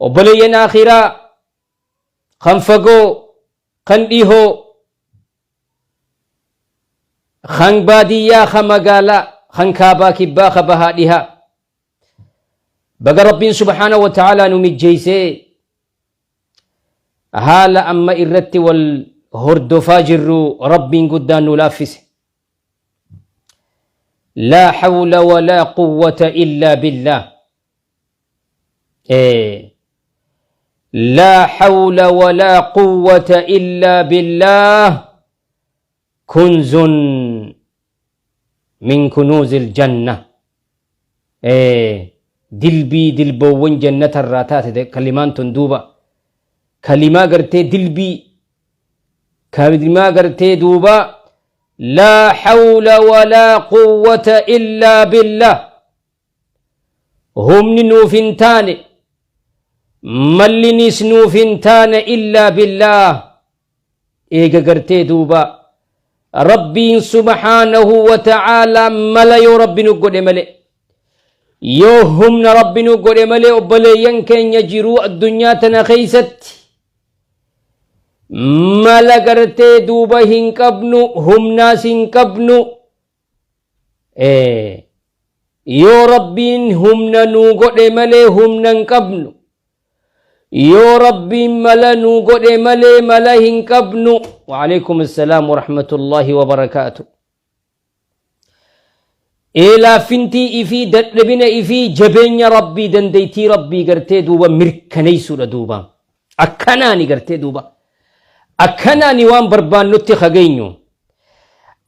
Obboleeyyan aakhiraa kan fagoo, kan dhihoo, kan baadiyyaa, kan magaalaa, kan kaabaa kibbaa, kan bahaa dhihaa. Baga Rabbiin subhaana wa ta'aalaa nu mijjeessee haala amma irratti wal hordofaa jirru Rabbiin guddaan nu laaffise. Laa hawla walaa quwwata illaa billaah. Laa hawla walaa quwwata illaa billaah kunzun min kunuuzil janna. Dilbii dilboowwan jannatarraa taate kalimaan tun duuba. Kalimaa gartee dilbii kalimaa gartee duuba laa hawla walaa quwwata illaa billaah. Humni nuuf hin taane, mallinis nuuf hin taane illaa billaah. Eega gartee duuba Rabbiin subhaanahu wa ta'aalaa mala yoo Rabbi nu godhe malee, yoo humna Rabbi nu godhe malee obboleeyyan keenya jiruu addunyaa tana keessatti mala gartee duuba hin qabnu, humnaas hin qabnu. Yoo Rabbiin humna nuu godhe malee humna hin qabnu. Yoo Rabbiin mala nuu godhe malee mala hin qabnu. Wa'alaikum assalaam wa rahmatullahi wa barakaatu. Ee laaffintii ifii dadhabina ifii jabeenya Rabbii dandeettii Rabbii gartee duuba mirkaneessuudha duuba. Akkanaani gartee duuba. Akkanaani waan barbaannutti hageenyu.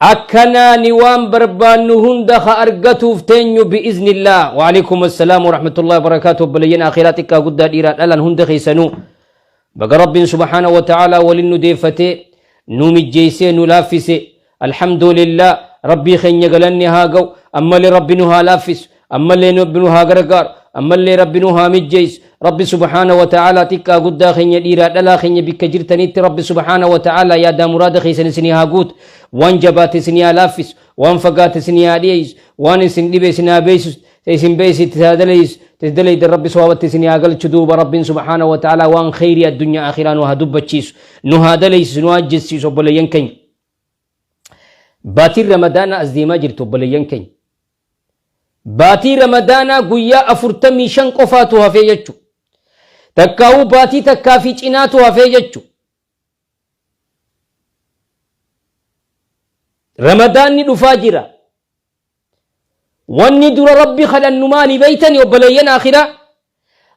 Akkanaani waan barbaannu hunda ha argatuuf teenyu bi'iznillah. Wa'alaikum assalaam wa rahmatullahi wa barakaatu. Obboleeyyan akhiraa xiqqaa guddaa dhiiraa dhalan hunda keessanuu. Baga Rabbiin subhaana wa ta'aalaa waliin nu deeffatee nu mijjeessee nu laaffise. Alhamdulillah Rabbii keenya galanni haa ga'u. Ammallee Rabbi nu haa laaffisu. Ammallee Rabbi nu haa gargaaru. Ammallee Rabbi nu haa mijjeessu. Rabbi subhaana wa ta'aalaa xiqqaa guddaa keenya dhiiraa dhalaa keenya bikka jirtanitti Rabbi subhaana wa ta'aalaa yaadaa muraada keessan isinii haa guutu. Waan jabaate isinii haa laaffisu. Waan fagaate isinii haa dhiyeessu. Waan isin dhibe isin haa beeksisu. Isin beeksitti haa daleessu. Dalayda Rabbi sawaabatti isinii haa galchu duuba Rabbiin subhaana wa ta'aalaa waan kheyrii addunyaa akhiraa nu haa dubbachiisu. Nu haa daleessisu nu haa jessiisu obboleeyyan keenya. Baatiin Ramadaanaa as deemaa jirtu obboleeyyan keenya. Baatii Ramadaanaa guyyaa 45 qofaatu hafee jechuudha. Takkaa'uu baatii takkaa fi cinaatu hafee jechuudha. Ramadaanni dhufaa jira. Wanni dura Rabbi kadhannu maali beeytani obboleeyyan akhiraa?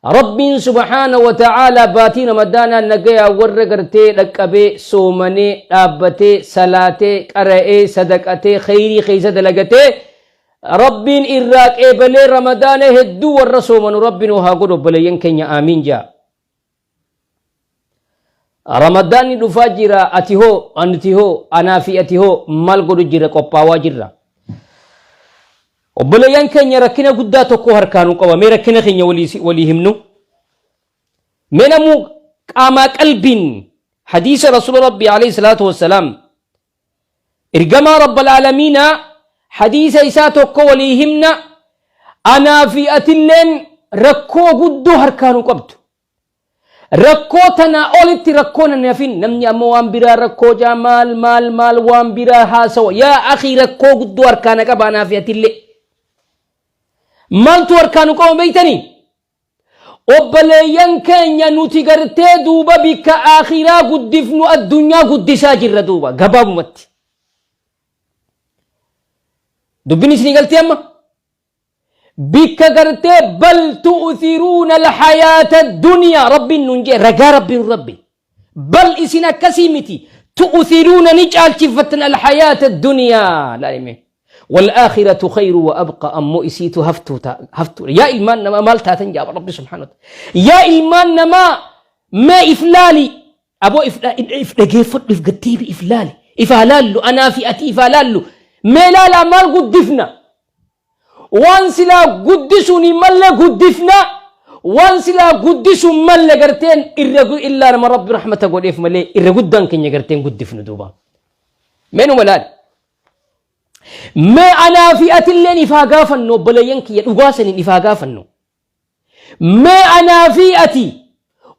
Rabbiin subhaana wa ta'aalaa baatii Ramadaanaa nagayaa warra gartee dhaqqabee soomanee dhaabbatee salaatee qara'ee sadaqatee kheyrii keessa dalagatee Rabbiin irraa qeebalee Ramadaana hedduu warra soomanu Rabbi nu haa godhu obboleeyyan keenya aamiin jaa. Ramadaanni dhufaa jira ati hoo anuti hoo anaa fi ati hoo maal godhu jira qophaawaa jirra. Obboleeyyan keenya rakkina guddaa tokko harkaa nu qaba mee rakkina keenya walii himnu. Mee namuu qaamaa qalbiin hadiisa rasuula rabbii alayhi salaatu wassalaam ergamaa rabbal aalamiinaa hadiisa isaa tokko walii himna anaa fi atilleen rakkoo guddoo harkaa nu qabdu. Rakkoo tanaa olitti rakkoon hin hafin namni ammoo waan biraa rakkoo jaa maal maal maal waan biraa haasawa yaa akii rakkoo guddoo harkaa na qaba anaa fi atillee. Maaltu harkaa nu qaba beektanii? Obboleeyyan keenya nuti gartee duuba bikka akhiraa guddifnu addunyaa guddisaa jirra duuba gabaabumatti. Dubbiin isinii galtee amma? Bikka gartee bal tu'thiruuna alhayaata addunyaa rabbiin nuun jee ragaa rabbiin rabbi. Bal isin akkasii miti tu'thiruuna ni caalchifattan alhayaata addunyaa laalime. Wal-aakhiratu khayru wa abqa ammoo isiitu haftuu haftuu yaa ilmaan namaa maal taatan jaaba rabbi subhaanahu wa ta'ala. Yaa ilmaan namaa mee if laali aboo if dhageeffadhu if gaddeebi if laali if haa laallu anaa fi ati if haa laallu mee laalaa maal guddifna Waan silaa guddisuun hin malle guddifna. Waan silaa guddisuun malle garteen irra illaa nama Rabbi rahmata godheef malee irra guddaan keenya garteen guddifnu duuba. Mee numa laali. Mee anaa fi atilleen ifaa gaafannu obboleeyyan kiyya dhugaa saniin ifaa gaafannu. Mee anaa fi ati.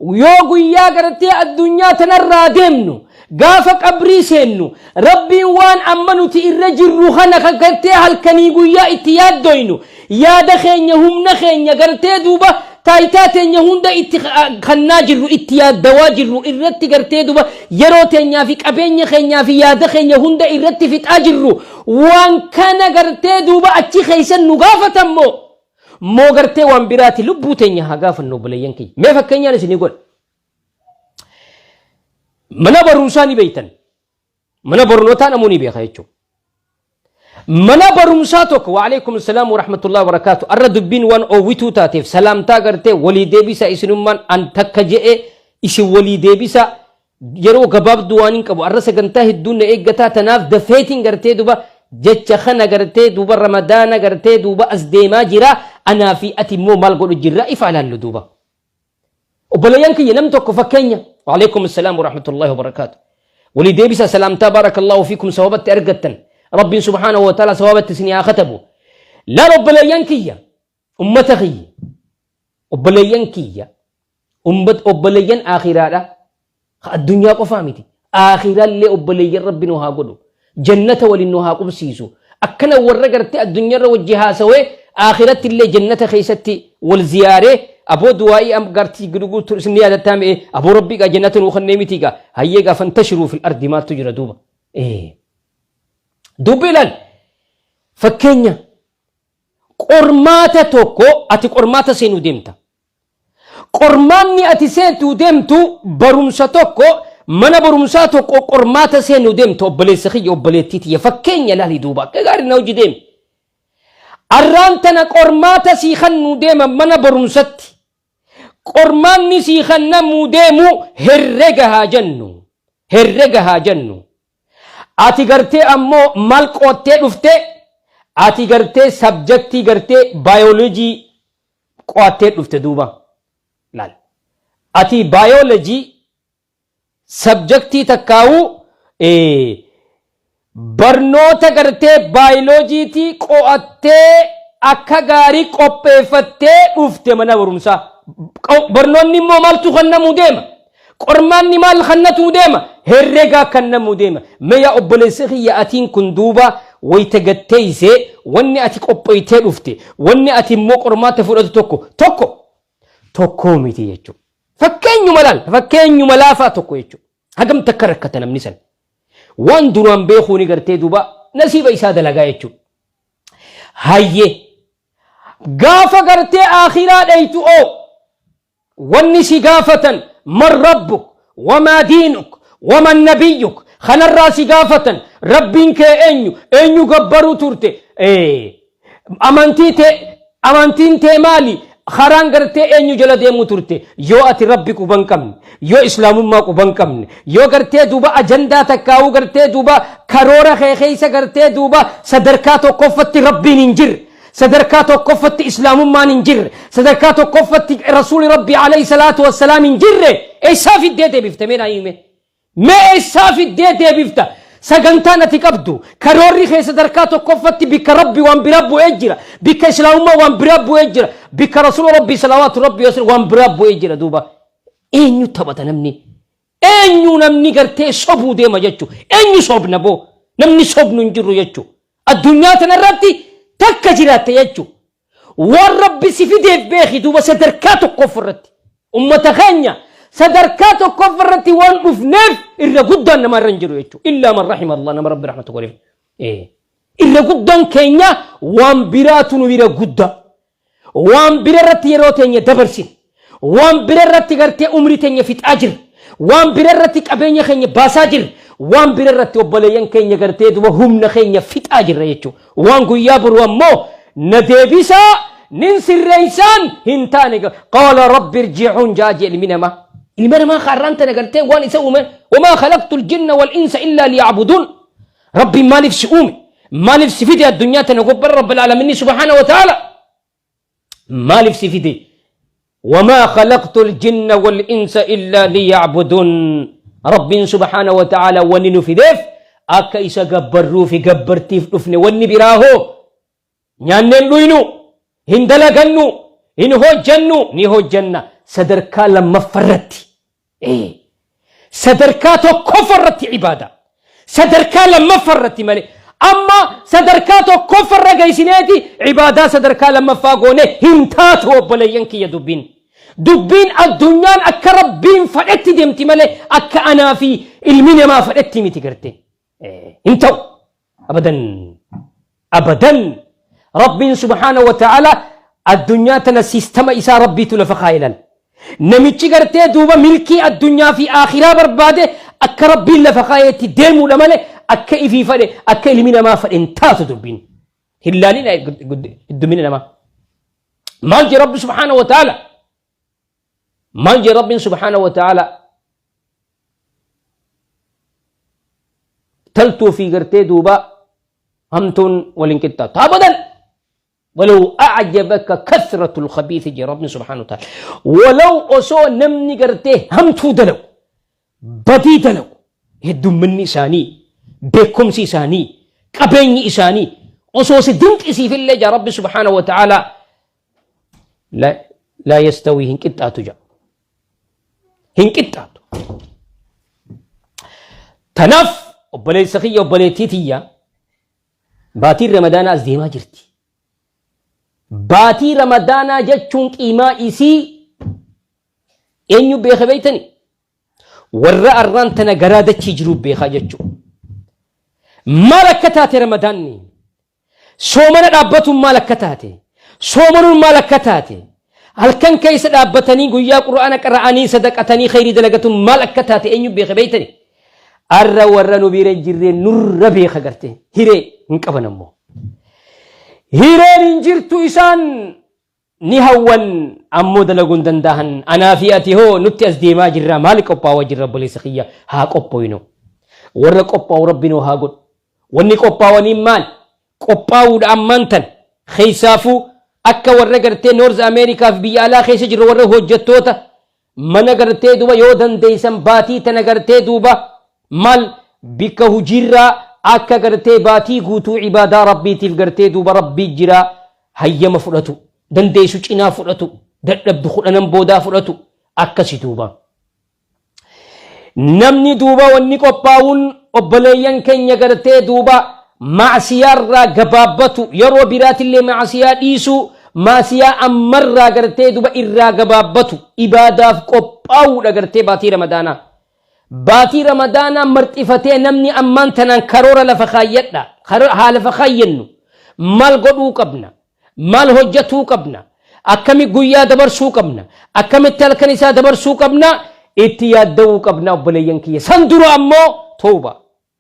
Yoo guyyaa gartee addunyaa tanarraa deemnu, gaafa qabrii seennu, Rabbiin waan amma nuti irra jirru kana kan gartee halkanii guyyaa itti yaaddoynu, yaada keenya, humna keenya, gartee duuba taayitaa teenya hunda itti kannaa jirru, itti yaaddawaa jirru irratti, gartee duuba yeroo teenyaa fi qabeenya keenyaa fi yaada keenya hunda irratti fixaa jirru, waan kana gartee duuba achi keessan nu gaafatammoo moo gartee waan biraati? Lubbuu teenya haa gaafannu, obboleeyyan kiyya. Mee fakkeenyaan isinii godha. Mana barumsaa ni beeytan. Mana barnootaa namuu ni beeka jechuudha. Mana barumsaa tokko, wa'alaikum salaam wa rahmatullahi wa barakaatu. Arra dubbiin waan oowwituu taateef salaamtaa gartee walii deebisa. Isinummaan an takka je'e isin walii deebisa. Yeroo gabaabduu waan hin qabu, arra sagantaa hedduun na eeggataa, tanaaf dafeetiin gartee duba jecha kana gartee duuba Ramadaana gartee duuba as deemaa jira. Anaa fi ati immoo maal godhu jirra? Ifa ilaallu duuba. Obboleeyyan kiyya, nam tokko fakkeenya, wa'alaikum salaam wa rahmatullahi wa barakaatu. Walii deebisa salaamtaa, barakallahu fiikum, sababatti argattan Rabbiin subhaanahu wa ta'ala sababatti isin haa katabu. Laal obboleeyyan kiyya, ummata kiyya, obboleeyyan kiyya, obboleeyyan aakhiraadha. Ka addunyaa qofaa miti, aakhiraallee obboleeyyan Rabbi nu haa godhu, jannata waliin nu haa qubsiisu. Akkana warra gartee addunyaarra wajji haasawee aakhiratti illee jannata keessatti wal ziyaaree, aboo du'aa'ii am gartii giduguutu isin ni yaadataa mi'e, aboo Rabbii gaa jannata nuu kennee miti gaa, hayyee gaa fantashiruu fil ardi maaltu jira duuba. Dubbi ilaal, fakkeenya qormaata tokko, ati qormaata seenuu deemta. Qormaanni ati seentuu deemtu barumsa tokko, mana barumsaa tokko qormaata seenuu deemtu, obboleessa kiyya, obboleettii tiyya, fakkeenya ilaali duuba, akka gaarii na hojii deemi. Arraan tana qormaata sii kannuu deema mana barumsatti. Qormaanni sii kannamuu deemu herrega haa jennu. Herrega haa jennu. Ati gartee ammoo maal qo'attee dhufte? Ati gartee subjectii gartee baayoloojii qo'attee dhufte duuba. Laal. Ati baayoloojii subjectii takkaa'uu barnoota gartee baayoloojiitii qo'attee akka gaarii qopheeffattee dhufte mana barumsaa. Barnoonni immoo maaltu kennamuu deema? Qormaanni maal kennatuu deema? Herregaa kennamuu deema. Mee yaa obboleessa kiyya, atiin kun duuba wayita gatteessee wanni ati qopheessitee dhufte, wanni ati immoo qormaata fudhatu tokko tokko tokkoo miti jechuudha. Fakkeenyuma laal, fakkeenyuma laafaa tokko jechuudha. Hagam takka rakkata namni san. Waan duraan beekuu ni gartee duuba nasiiba isaa dalagaa jechuudha. Hayyee, gaafa gartee akhiraa dheeytu oo wanni si gaafatan man rabbuk wamaa diinuk waman nabiyyuk kanarraa si gaafatan, Rabbiin kee eenyu, eenyu gabbaruu turte, amantii tee, amantiin tee maali, karaan gartee eenyu jala deemuu turte, yoo ati Rabbi quban qabne, yoo Islaamummaa quban qabne, yoo gartee duuba ajandaa takkaa'uu gartee duuba karoora kee keessa gartee duuba sadarkaa tokkoffatti Rabbiin hin jirre, sadarkaa tokkoffatti Islaamummaan hin jirre, sadarkaa tokkoffatti Rasuuli Rabbi alayhi salaatu wassalaam hin jirre, eessaa fiddee deebifte? Mee naa hime, mee eessaa fiddee deebifta? Sagantaan ati qabdu, karoorri kee sadarkaa tokkoffatti bikka Rabbi waan biraa bu'ee jira, bikka Islaamummaa waan biraa bu'ee jira, bikka Rasuula Rabbi salawaatu Rabbi waan biraa bu'ee jira. Duuba eenyu taphata namni? Eenyu namni gartee sobuu deema jechu? Eenyu sobna boo? Namni sobnu hin jirru jechu. Addunyaa tanarratti takka jiraatte jechu. Waan Rabbi si fideef beeki duuba sadarkaa tokkoffaa irratti. Ummata keenya, sadarkaa tokkoffaa irratti waan dhufneef irra guddaan nama irra hin jiru jechuudha. Illaa man rahima Allah, nama Rabbi rahmatu godheef. Irra guddaan keenya waan biraatu nu bira guddaa. Waan bira irratti yeroo teenya dabarsine. Waan bira irratti gartee umrii teenya fixaa jirra. Waan bira irratti qabeenya keenya baasaa jirra. Waan bira irratti obboleeyyan keenya gartee duba humna keenya fixaa jirra jechuudha. Waan guyyaa boru ammoo na deebisaa nin sirreessaan hin taane. Qaala rabbi irji'uun jaa jee ilmi namaa. Ilma namaa kaarraan tana gartee waan isa uume, wamaa khalaqtul jinna wal insa illaa liya'buduun. Rabbiin maaliif si uume? Maaliif si fide addunyaa tana gobbar Rabbil aalamiinni subhaana wa ta'ala? Maaliif si fide? Wamaa khalaqtul jinna wal insa illaa liya'buduun. Rabbiin subhaana wa ta'ala wanni nu fideef akka isa gabbarruu fi gabbartiif dhufne. Wanni biraa hoo? Nyaanneen dhuynu, hin dalagannu, hin hojjannu, ni hojjanna. sadarkaa lammaffarratti. Ee. Sadarkaa tokkoffarratti ibaadaa. Sadarkaa lammaffarratti malee. Amma sadarkaa tokkoffarra geessineeti ibaadaa sadarkaa lammaffaa goone hin taatu obboleeyyan kiyya dubbiin. Dubbiin addunyaan akka Rabbiin fadhetti deemti malee akka anaa fi ilmi namaa fadhetti miti gartee. Hin ta'u. Abadan. Abadan. Rabbiin subhaanahu wa ta'ala addunyaa tana siistama isaa Rabbiitu lafa kaa'e laal. Namichi gartee duuba milkii addunyaa fi aakhiraa barbaade akka Rabbiin lafa kaa'eetti deemuudha malee akka ifii fadhe akka ilmi namaa fadhe hin taatu dubbiin. Hin laalina heddumina namaa. Maal jee Rabbi subhaanahu wa ta'ala? Maal jee Rabbiin subhaanahu wa ta'ala? Taltuu fi gartee duuba hamtuun waliin qixxaatu. Abadan! Walaw a'jabaka kasratul khabiisi jee Rabbiin subhaanahu wa ta'ala. Walaw osoo namni gartee hamtuu dalagu, badii dalagu, heddumminni isaanii, beekumsi isaanii, qabeenyi isaanii osoo si dinqisiifillee jaa Rabbi subhaanahu wa ta'ala laa yastawii hin qixxaatu jaa. Hin qixxaatu. Tanaaf obboleessa kiyya obboleettii tiyya baatiin Ramadaanaa as deemaa jirti. Baatii Ramadaanaa jechuun qiimaa isii eenyu beeka beektani? Warra arraan tana garaa dachii jiruu beekaa jechuudha. Maal akka taate Ramadaanni? Soomana dhaabbatuun maal akka taate? Soomanuun maal akka taate? Halkan keessa dhaabbatanii guyyaa Qur'aana qara'anii sadaqatanii khayrii dalagatuun maal akka taate eenyu beeka beektani? Arra warra nu bira hin jirre nurra beeka garte. Hiree hin qaban ammoo. Hireen hin jirtu isaan ni hawwan ammoo dalaguu hin danda'an. Anaa fi ati hoo nutti as deemaa jirra maali qophaawaa jirra obboleessa kiyya haa qophooynu. Warra qophaa'u rabbi nu haa godhu. Wanni qophaawaniin maali? Qophaa'uudha ammaan tan. Keessaafuu akka warra gartee North America fi biyya alaa keessa jirru warra hojjettoota mana gartee duuba yoo dandeessan baatii tana gartee duuba maal bikka hujiirraa akka gartee baatii guutuu ibaadaa rabbiitiif gartee duuba rabbii jira hayyama fudhatu dandeessu cinaa fudhatu dadhabdu kudhanan boodaa fudhatu akkasi duuba. Namni duuba wanni qophaa'uun obboleeyyan keenya gartee duuba maasiyaarraa gabaabbatu yeroo biraatillee maasiyaa dhiisuu maasiyaa ammarraa gartee duuba irraa gabaabbatu ibaadaaf qophaa'uudha gartee baatii ramadaanaa. Baatii ramadaanaa marxifatee namni ammaan tanaan karoora lafa kaayyadha. Haa lafa kaayyannu. Maal godhuu qabna? Maal hojjatuu qabna? Akkami guyyaa dabarsuu qabna? Akkamitti halkan isaa dabarsuu qabna? Itti yaadda'uu qabna obboleeyyan kiyya. San dura ammoo tawba,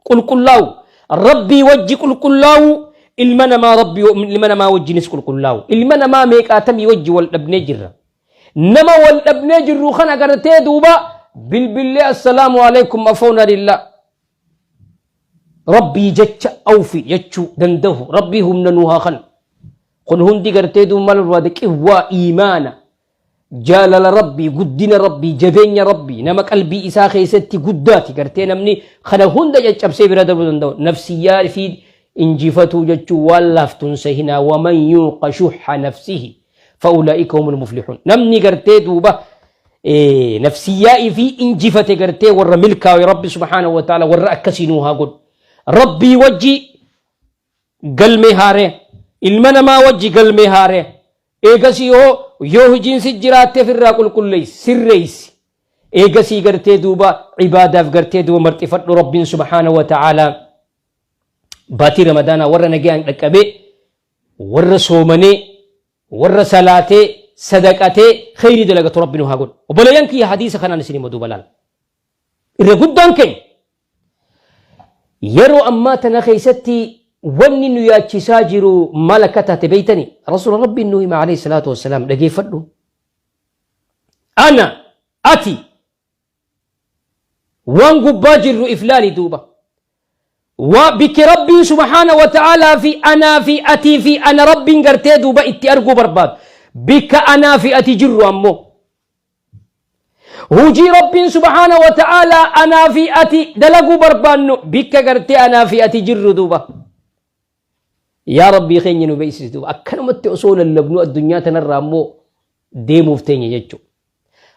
qulqullaa'u, Rabbii wajji qulqullaa'u, ilma namaa Rabbii ilma namaa wajjinis qulqullaa'u. Ilma namaa meeqaatamii wajji wal dhabnee jirra. Nama wal dhabnee jirru kana gartee duuba bilbillee assalaamu alaikum afoona lillah. Rabbii jecha awfi jechuu dandahu Rabbii humna nuu haa kanu. Kun hundi gartee duuba maal barbaada qiwwaa iimaana jaalala Rabbii guddina Rabbii jabeenya Rabbii nama qalbii isaa keessatti guddaati gartee namni kana hunda caccabsee bira darbuu danda'u nafsiyyaa fi injifatuu jechuu waan laaftuun sehinaa waman yuuqa shuhha nafsihi fa'ulaa'ika humul muflixuun namni gartee duuba nafsiyyaa ifii injifate gartee warra milkaawe rabbi subhaanahu wa ta'ala warra akkasii nuu haa godhu rabbii wajji galmee haaree ilma namaa wajji galmee haaree eegasii hoo yoo hojiin si jiraatteef irraa qulqulleessi sirreessi eegasii gartee duuba ibaadaaf gartee duuba marxifadhu rabbiin subhaanahu wa ta'ala baatii ramadaanaa warra nagayaan dhaqqabee warra soomanee Warra salaatee, sadaqatee, kheyrii dalagatu Rabbi nu haa godhu. Obboleeyyan kiyya hadiisa kanaan isin hima duuba laal. Irra guddaan keenya yeroo ammaa tana keessatti wanni nu yaachisaa jiru maal akka taate beeytani? Rasuula Rabbiin nu hima alayhi salaatu wassalaam dhageeffadhu. Ana ati Waan gubbaa jirru if laali duuba. Waa bikki Rabbiin subhaana wa ta'aalaa fi anaa fi atii fi ana Rabbiin gartee duuba itti arguu barbaadu. Bikka anaa fi ati jirru ammoo. Hujii Rabbiin subhaana wa ta'aalaa anaa fi ati dalaguu barbaannu bikka gartee anaa fi ati jirru duuba. Yaa Rabbii keenya nu beeksisi duuba. Akkanumatti osoo lallabnu addunyaa tanarraa ammoo deemuuf teenya jechuudha.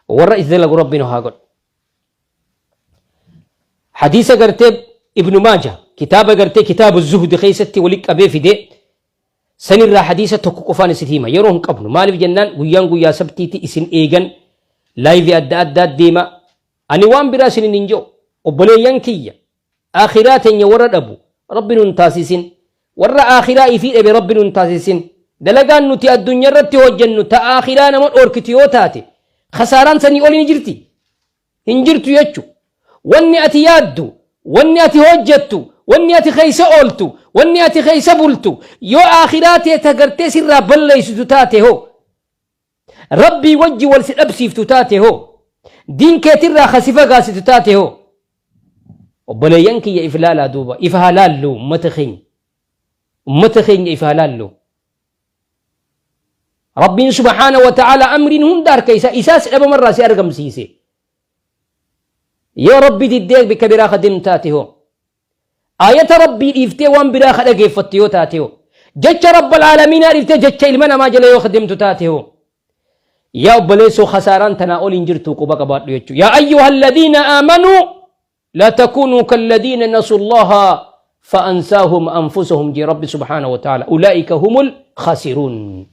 Warra itti dalagu Rabbi nu haa godhu. Hadiisa gartee Ibnu Maaja kitaaba gartee kitaabu zuhdi keessatti walitti qabee fidee sanirraa hadiisa tokko qofaan isin hima. Yeroo hin qabnu. Maaliif jennaan guyyaan guyyaa sabtiiti isin eegan laayivii adda addaa deema. Ani waan biraa isin hin jiru. Obboleeyyan kiyya Aakhiraa teenya warra dhabu Rabbi nun taasisin. Warra aakhiraa ifii dhabe Rabbi nun taasisin. Dalagaan nuti addunyarratti hojjennu ta aakhiraa nama dhoorkitu yoo taate khasaaraan sanii oli ni jirti? Hin jirtu jechu. Wanni ati yaaddu, wanni ati hojjettu, wanni ati keessa ooltu, wanni ati keessa bultu yoo aakhiraa tee ta gartee sirraa balleessitu taate hoo? Rabbii wajji wal si dhabsiiftu taate hoo? Diin keetirraa ka si fagaasitu taate hoo? Obboleeyyan kiyya if laalaa duuba. If haa laallu ummata keenya. Ummata keenya if haa laallu. Rabbiin subhaana wa ta'ala amriin hunda harka isaa isaas dhabamarraa si argamsiise. Yoo Rabbi diddee bikka biraa ka deemtu taate hoo? Aayata Rabbii dhiiftee waan biraa ka dhageeffattu yoo taate hoo? Jecha Rabbal Aalamiinaa dhiiftee jecha ilma namaa jala yoo ka deemtu taate hoo? Yaa obboleessoo khasaaraan tanaa ol hin jirtu quba qabaadhu jechuudha. Yaa ayyuha alladhiina aamanuu laa takuunuu kalladhiina nasu Allaha fa'ansaahum anfusahum jee Rabbi subhaanahu wa ta'ala. Ulaa'ika humul khasiruun.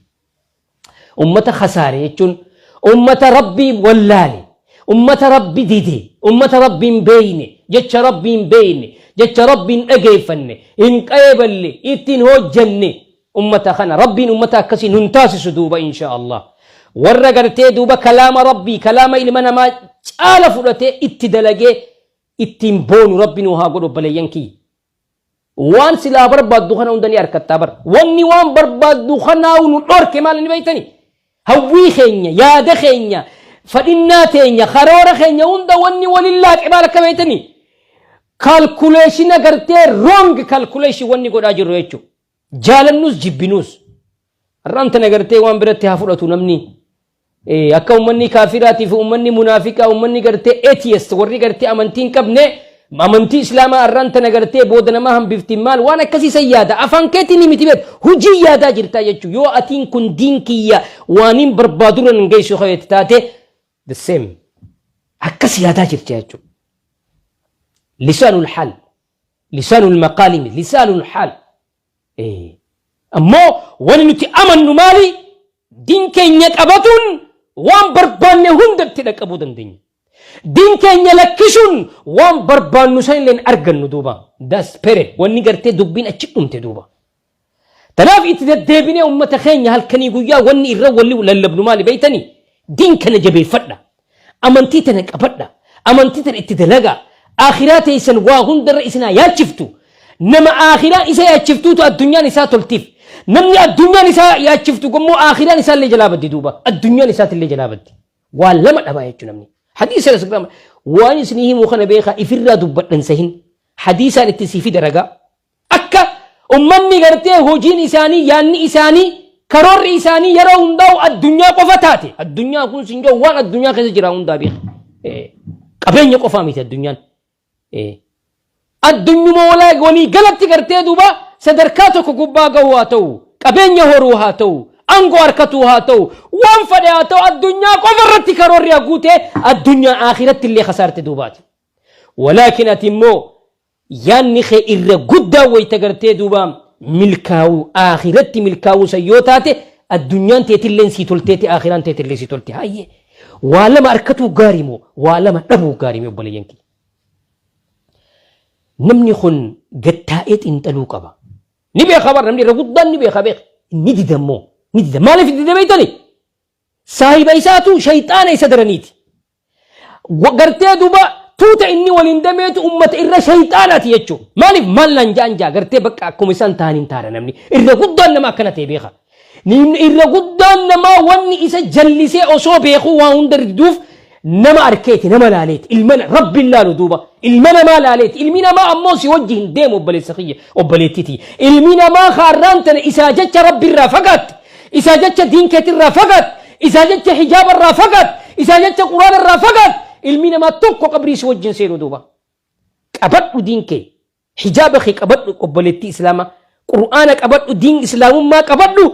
Ummata khasaare jechuun ummata Rabbii wallaale, ummata Rabbi dide, ummata Rabbi hin beeyne, jecha Rabbi hin beeyne, jecha Rabbi hin dhageeffanne, hin qeeballe, itti hin hojjanne ummata kana Rabbiin ummata akkasii nun taasisu duuba insha Allah. Warra gartee duuba kalaama Rabbii, kalaama ilma namaa caala fudhatee itti dalagee ittiin boonu Rabbi nu haa godhu obboleeyyan kiyya. Waan silaa barbaaddu kana hunda ni arkattaa bar. Wanni waan barbaaddu kanaa nu dhorke maal ni beektani? Hawwii keenya, yaada keenya, fadhinnaa teenya, karoora keenya hunda wanni waliin laaqe maal akka beektani? Kaalkuleeshina gartee wrong calculation wanni godhaa jirru jechuudha. Jaalannus jibbinuus. Har'aan tana gartee waan biratti haa fudhatu namni. Akka ummanni kaafiraatii fi ummanni munaafiqaa ummanni gartee atheist warri gartee amantii hin qabne amantii islaamaa har'aan tana gartee booda namaa hambifti maal waan akkasii san yaada afaan keetiin miti beek hojii yaadaa jirtaa jechuu yoo atiin kun diin kiyya waan hin barbaadurra hin geessu kayetti taate the same akkas yaadaa jirti jechuudha. Lisaanul haal lisaanul maqaali miti lisaanul haal. Ammoo wani nuti amannu maali? Din keenya qabatuun waan barbaanne hunda itti dhaqqabuu dandeenya. Din keenya lakkisuun waan barbaannu san illee hin argannu duuba. That's period. Wanni gartee dubbiin achi dhumte duuba. Tanaaf itti deddeebinee ummata keenya halkanii guyyaa wanni irra walli lallabnu maali beeytanii? Diin kana jabeeffadha. Amantii tana qabadha. Amantii tana itti dalagaa. Aakhiraa teessan waa hundarra isin haa yaachiftu. Nama aakhiraan isa yaachiftuutu addunyaan isaa toltiif. Namni addunyaan isaa yaachiftu immoo aakhiraan isaallee jalaa baddi duuba. Addunyaan isaatillee jalaa baddi. Waa lama dhabaa jechuudha namni. Hadiisa Islaama waan isinii himuu kana beekaa ifirraa dubbadhan sahin. Hadiisaan itti sii fida ragaa. Akka ummanni gartee hojiin isaanii, yaanni isaanii, karoorri isaanii yeroo hundaa'u addunyaa qofa taate. Addunyaa kun sin jedhu waan addunyaa keessa jira hundaa beeka. Qabeenya qofaa miti addunyaan. Addunyuma walii galatti gartee duuba sadarkaa tokko gubbaa gahuu haa ta'u, qabeenya horuu haa ta'u, aangoo harkatuu haa ta'u, waan fedhe haa ta'u addunyaa qofa irratti karoorri haguutee addunyaa akhiratti illee kasaarte duubaati. Walaakin ati immoo Yaanni kee irra guddaa wayta gartee duuba milkaa'uu aakhiratti milkaa'uu san yoo taate addunyaan teetilleen sii tolteeti aakhiraan teetillee sii tolti hayyee waa lama arkatuu gaarii moo waa lama dhabuu gaarii mee obboleeyyan kiyya namni kun gattaa'ee xiinxaluu qaba ni beeka bar namni irra guddaan ni beeka beeka ni dida immoo ni dida maaliif dida beeytani Saahiba isaatu shayxaana isa daraniiti. Gartee duuba tuuta inni waliin dameetu ummata irra shayxaanaati jechuudha. Maaliif maal naan ja'an ja'a gartee bakka akkuma isaan ta'an hin taana namni. Irra guddaan nama akkana ta'e beeka. Irra guddaan namaa wanni isa jallisee osoo beekuu waa hunda diduuf nama arkeeti nama laaleeti ilma rabbiin laalu duuba ilma namaa laaleeti ilmi namaa ammoo si wajji hin deemu obboleessa kiyya obboleettii tiyya ilmi namaa kaarraan tana isaa jecha rabbi irraa fagaatte Isaa jecha diin keetirraa fagaat, isaa jecha hijaaba irraa fagaat, isaa jecha quraana irraa fagaat. Ilmi namaa tokko qabrii si wajjin seenu duuba. Qabadhu diin kee, hijaaba kee qabadhu obboleettii islaamaa, qur'aana qabadhu diin islaamummaa qabadhu,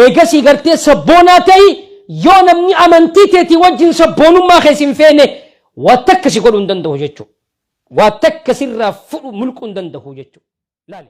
eegasii gartee sabboonaa ta'i Yoo namni amantii teetii wajjin sabboonummaa kee sin feene, waa takka si godhuu hin danda'u jechuudha. Waa takka sirraa fudhu mulquu hin danda'u jechuudha. Laali.